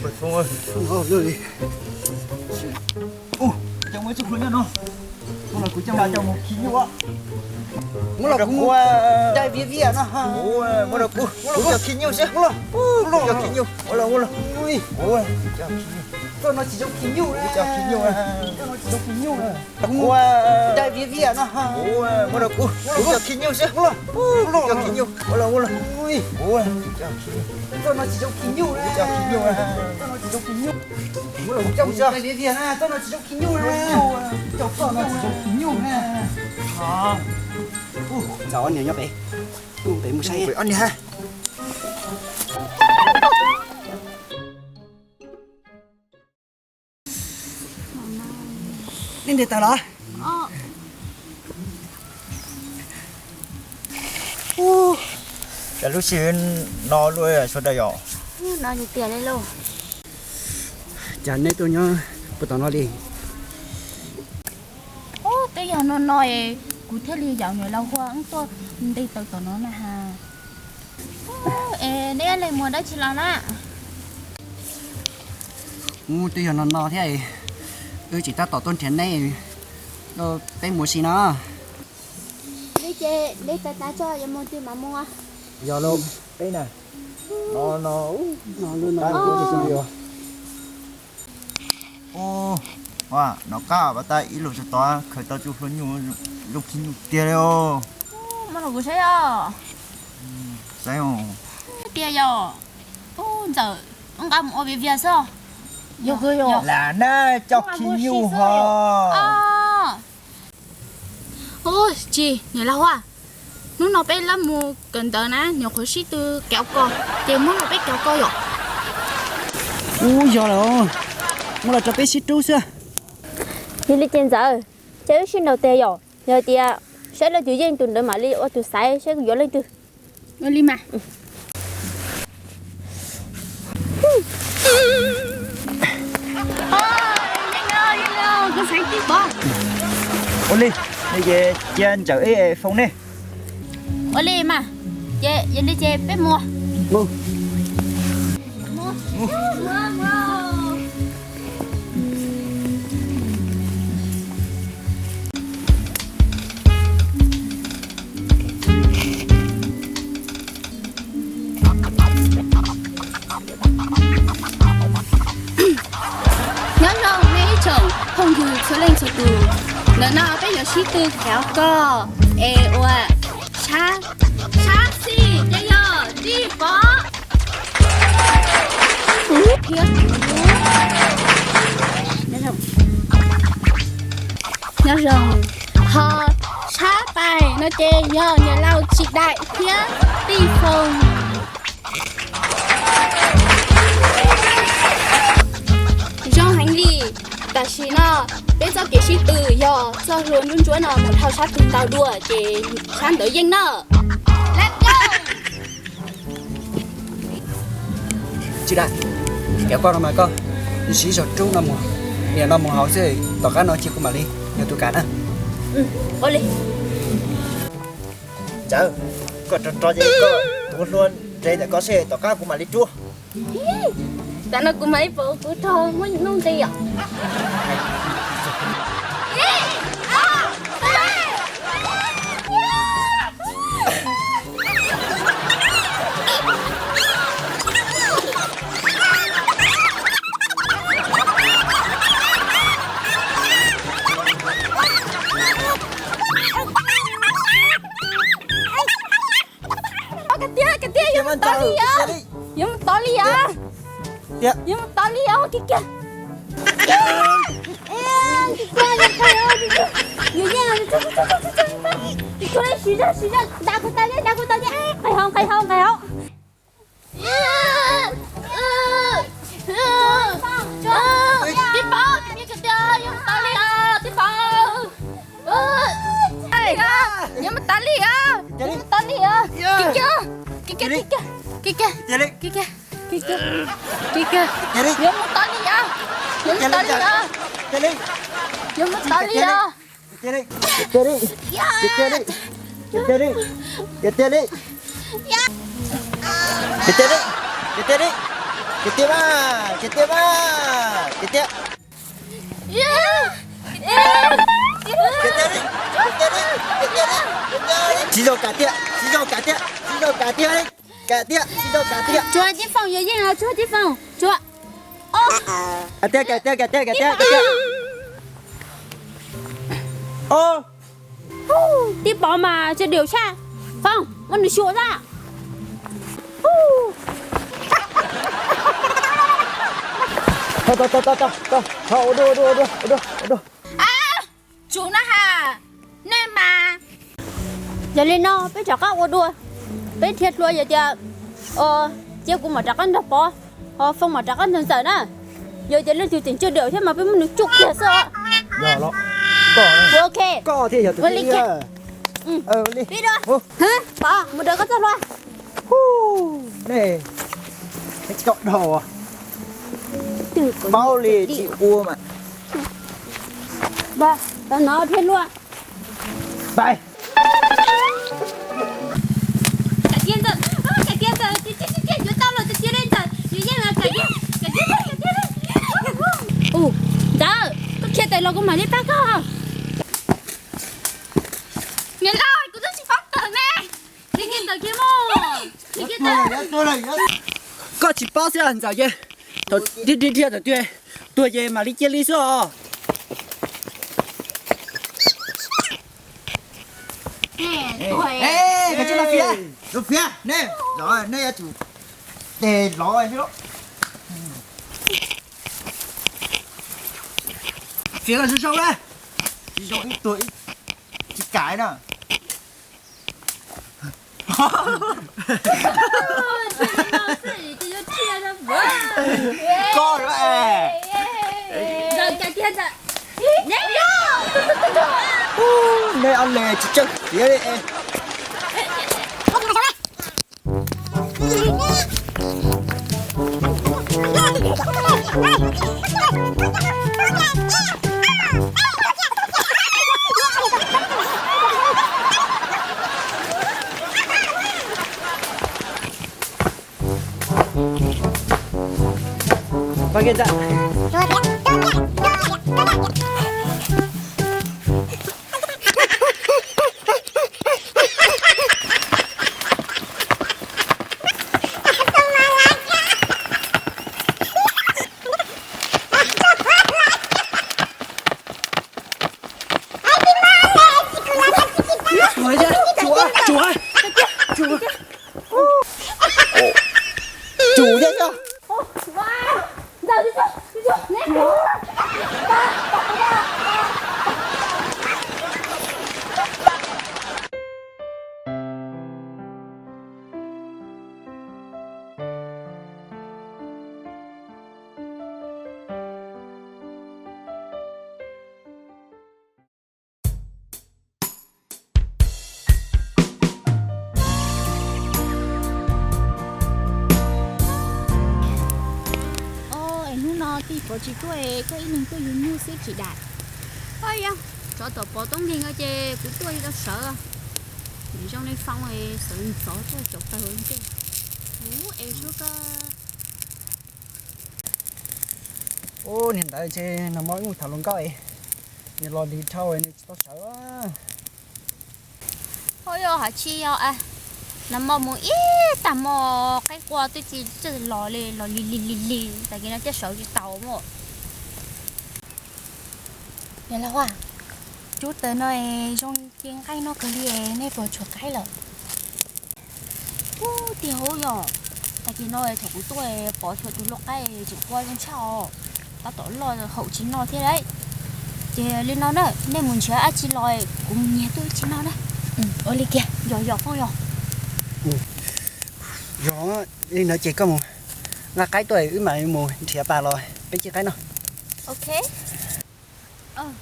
Coj mus ib tug hlua nyob no. Muab los kuv coj mus khi nyuj. Muab los kuv coj viav viav no. Muab los kuv, kuv coj khi nyuj xwb. Muab los, kuv coj khi nyuj. Muab los, muab los. Txoj no tsis zoo khi nyuj, kuv coj khi nyuj. Txoj no tsis zoo khi nyuj. Kuv coj viav viav no. Muab los kuv, kuv coj khi nyuj xwb. Muab los, kuv coj khi nyuj. Muab los, muab los. Txoj no tsis zoo khi nyuj, kuv coj khi nyuj. Txoj no tsis zoo khi nyuj. Muab los kuv coj viav viav na, txoj no tsis zoo khi nyuj na. Txoj no tsis zoo khi nyuj na. Txawm ob niag nyob pem, kuv pem mus saib ob niag. Nej ntes tawm los? Cas lub sij hawm no luaj sawv daws yom? Cas neb tuaj nyob puag tom no li? Twb yog no no es kuv thiaj li yaum niam laus Huab tuaj nte taws tom no na has. Es neb ib leeg mus dab tsi los na? Twb yog no no thiab, wb tseem tab tom tuaj nrhiav neb, peb mus si no. Neb ces neb tav tav tso yuav mus twg mas mus. Yog lauj, peb na, no no, no qab pab tab ib lub tsuas tod khaws tau tsuj hlua nyuj, zoo khi nyuj tiag li os. Muab los kuv saib os. Saib os. Tiag yom. Ub, Ntxawm, wb nqa mus ua viav vias xwb. Lam na, coj khi nyuj ho. Ub, tsis, niam laus Huab, hnub no peb lab mus kawm ntawv na, nyuam qhuav sib tw kev ua ko, ces muab los peb kev ua ko yom. Ub, yog lawm, muab los rau peb sib rub xwb. Yog li ces Ntxawm, ces wb sib nraus tes yom, yog tias saib leej twg yeej tus ntawd mam li ua tus xaiv saib yuav leej twg. Ua li mas. Ua li, ces cia Ntxawm ib foo nej. Ua li mas, ces yog li ces peb mus. Nyob zoo nej ib tsoom phooj ywg txhua leej txhua tus, ntawm no peb yuav sib tw kev ua ko es ua sab, sab xis ces yog Tij Pov thiab kuv. Nyob zoo. Ho sab pais no ces yog niam laus Tsis Daim thiab Tij Foom. Zoo heev li, tam sim no peb txoj kev sib tw yog txoj hlua ntsuab ntsuab no mus dhau sab twg ntau dua ces sab ntawd yeej na. Let's go! Tsis Daim, kev ua ko no mas koj sib zog rub no mus, niam no mus hauv xwb, tom qab no cia kuv mam li yog tus kam na. Ua li. Ntxawm, koj rog rog ces koj tuav hlua nres ntawm koj xwb, tom qab kuv mam li rub. Tam no kuv mam li pauv kuv rog muab nub nqi os. Koj tiag, koj tiag, yuav mus tod li os. Yuav mus tod li os. Yuav mus tod li os, kiag kiag. Yuav yeej, siv zog, siv zog, da kuv tau thiab, da kuv tau thiab. Nqis hauv, nqis hauv, nqis hauv. Tij Pov, yuav mus tod li os, Tij Pov. Yuav mus tod li os, yuav mus tod li os. Kiag kiag, kiag kiag, kiag kiag, kiag kiag, kiag kiag, kiag kiag. Yuav mus tod li os, yuav mus tod li os. Yuav mus tod li os. Cia li, cia li, cia li, cia li, cia li, cia li, cia li, cia li, cia li. Kiag tiag mas, kiag tiag mas, kiag tiag. Kiag tiag li, kiag tiag li, kiag tiag li, kiag tiag li. Tsis zoo kam tiag, tsis zoo kam tiag, tsis zoo kam tiag li. Kam tiag, tsis zoo kam tiag. Tsuag tib foom, yuav yeej los tsuag tib foom, tsuag. Kam tiag, kam tiag, kam tiag, kam tiag, kam tiag. Tib pov mas tsuag diam sab. Foom, muab nws xyuas xwb. Tau, tau, tau, tau, tau. Ua dua, ua dua, ua dua, ua dua, ua dua. Tsum na has, nej mas. Yog li no peb rov qab ua dua, peb dhia hlua yog tias, cia kuv mam rov qab nrog Pov, ho Foom mam rov qab nrog Ntxawm na. Yog tias leej twg tseem tsuj dawm thiab mas peb muab nws tsuj kiag xwb os. Yog los, koj, koj thiaj yog tus thib ib. Peb dua. Pov, mus dawm koj txoj hlua. Nej, nej tsis tau dhau. Paub li tsis ua mas. Tau no dhia hlua. Pais. Ua, Ntxawm, koj khiav tawm los kuv mam li pab koj. Niam laus, kuv twb tsis paub tawm ne. Khiav kiag tawm kiag mog. Khiav kiag tawm. Koj tsis paub xwb Ntxawm ces thaum dhia dhia thaum twg tuag ces mam li cia li xwb os. Koj tsis los fiav, los fiav ne, nej yuav tsum tes lov xwb. Fiav los zoo zoo na, tsis zoo ib tuag ib tsis kam na. Koj lawm. Nej ob leeg tsis tseem fiav li. Tsum thiab, tsum, tsum, tsum. Tsum thiab. Os, es hnub no Tij Pov tsis tuaj, koj ib leeg tuaj yug nyuj xwb tsis dam. Oj yog, tsov tom Pov toob nkeeg no ces kuv tuaj tsis tau sawv. Zoo li Foom xav ntxov tuaj caum taws ua ntej. Ub, es suab koj. Ub, niag ntawd ntshe nag hmo wb mus tham hluas nkauj es nws los lig dhau nws tsis tau sawv. Oj yog, hais tsis yog, nag hmo mus ib tag hmo qaib qua twb tsis los li, los lig lig lig lig, tag kis no thiaj sawv tsis tau mas. Niam laus Huab, cub taws no zoo ci nqaij noj kawg li, nej puas tshuav qaib lawm? Ub, tiag hauv yog, tag kis no thaum kuv tuaj pom tshuav tus luaj qaib tseem qua zoo tshaj os, tab tom loj haum tsis noj thiab lauj. Ces li no na, nej mus nrhiav dab tsi los kuv mus nyiag tuaj ib txhij noj na. Ua li kiag, yog yog Foom yog. Yog li ntawd ces koj mus nqa qaib tuaj wb mam mus nrhiav pas los peb ci qaib noj. Ok.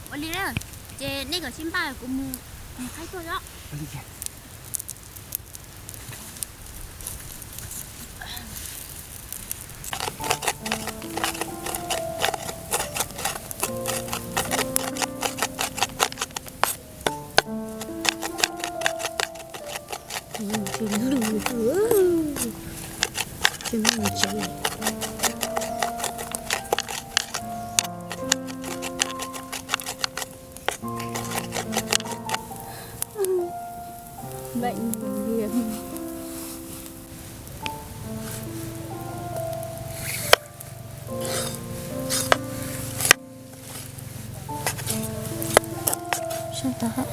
Ua li na, ces nej kom sib npaj kuv mus nqa qaib tuaj os. Tsis lwj, tsis lwj tsev. Tau hab.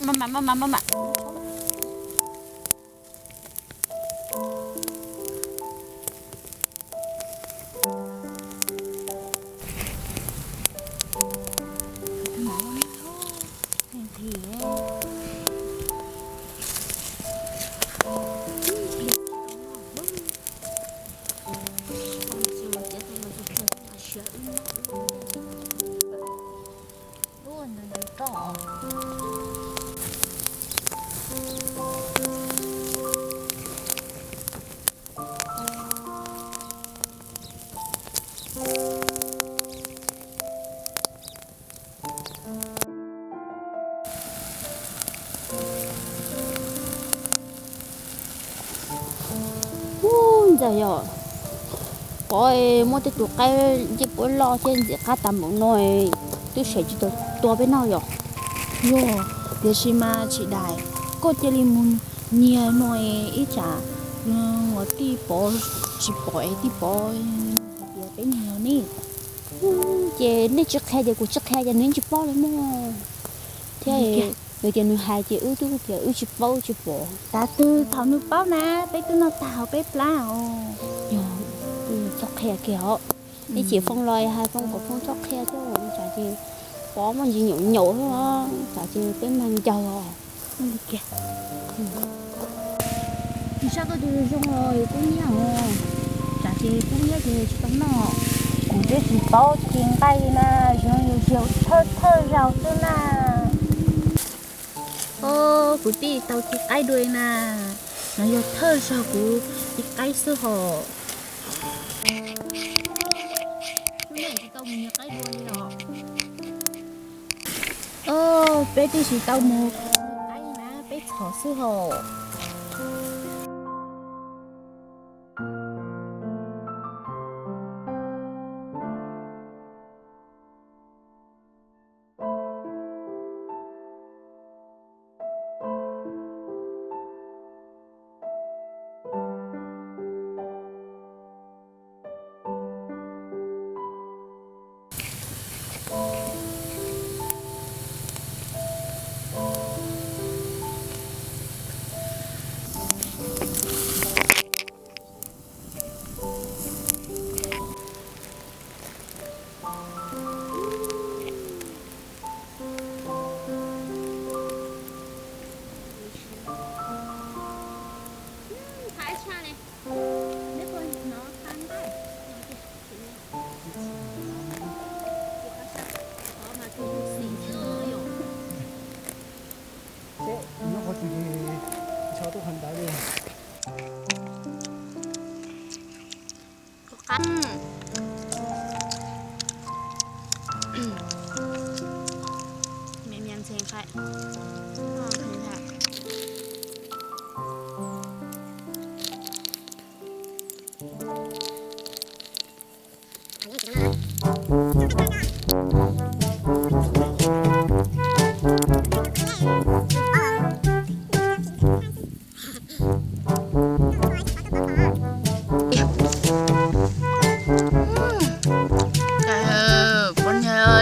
Maj mam, maj mam, maj mam. Ub, ntxawm yog, pov muaj tej tus qaib ncej puab loj thiab ntxim qab tas npaum no, twb seem tsis tau tua peb noj yom. Yog, tiam sis mas tsis dais, koj cia li mus nyiag no ib tsam uas tij pov tsis pom es tij pov hais tias peb nyiag ne. Ces nej tsis qhia ces kuv tsis qhia ces nws yeej tsis paub li mog. Thiab nws tias nws hais ces wb twb tias wb tsis paub wb tsis pom. Tav twg thaum nws paub na, peb twb noj tag hauv peb plab os. Yog, txhob qhia kiag os. Ib chim Foob los hais Foob kom Foob txhob qhia thiab, tsam ces pov muaj ntsis nyaum nyaum xwb os, tsam ces peb mag ncaug os. Sab koj tus zoo zoo los yus kub nyiab os, tsam ces kub nyiab ces tsis tau noj. Kuv twb tsis paub tsis nqaij li na, zoo yus yug thawj thawj zaug xwb na. Os, kuv twb tau tiv qaib dua li na, no yog thawj zaug kuv tiv qaib xwb hos. Os, peb twb tsis tau mus qaib na, peb txhom xwb hos.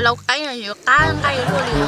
Lau qaib no yuav qab nqaij luaj li.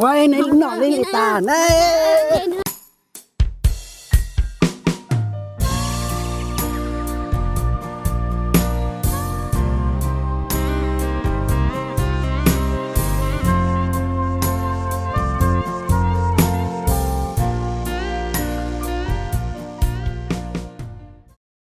Ua neb noj li li tas ne.